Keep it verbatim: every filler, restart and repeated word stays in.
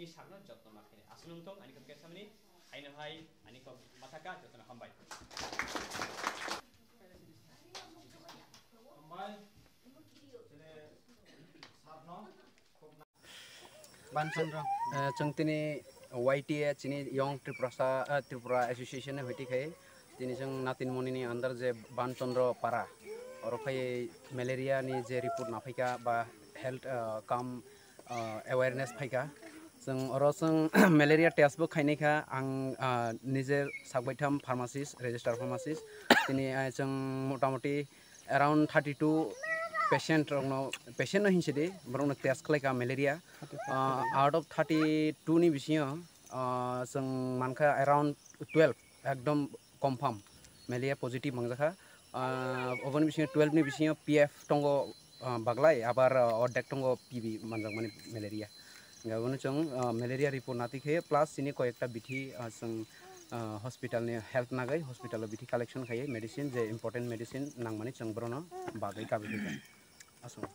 Sakno jotno ma khainai. Aswk wng thung ani kok kesa mani, haino hai ani kok mathaka jotno hambai. Hambai. Chini sakno. Ban Chandra. Eh, chwng tini Y T A chini Young Tripura, eh, Tripura Association ni hoiti khai tini chwng Natin Moni ni under je Ban Chandra Para oro khai malaria ni je report na phaika ba health, eh, kam, eh, awareness phaika. Chwng oro chwng malaria test bo khainai kha ang, ah, nije sakbaitham pharmacist, register pharmacist. Tini, ah, chwng motamoti around thirty-two patient rokno, patient no hinse di, borokno test khlai kha malaria. Ah, out of thirty-two ni bisingo, ah, chwng mankha around twelve, ekdom confirm malaria positive mangjakha. Ah, oboni bisingo twelve ni bisingo P F tongo, ah, baglai, abar, ah, ordek tongo P B manjakmani malaria. Hingke abono chwng, ah, malaria report nati khe plus chini koi ekta bithi, ah, chwng, ah, hospital ni help nagai hospital o bithi collection khai medicine je important medicine nangmani chwng borokno bagwi kabi kha. Aswk.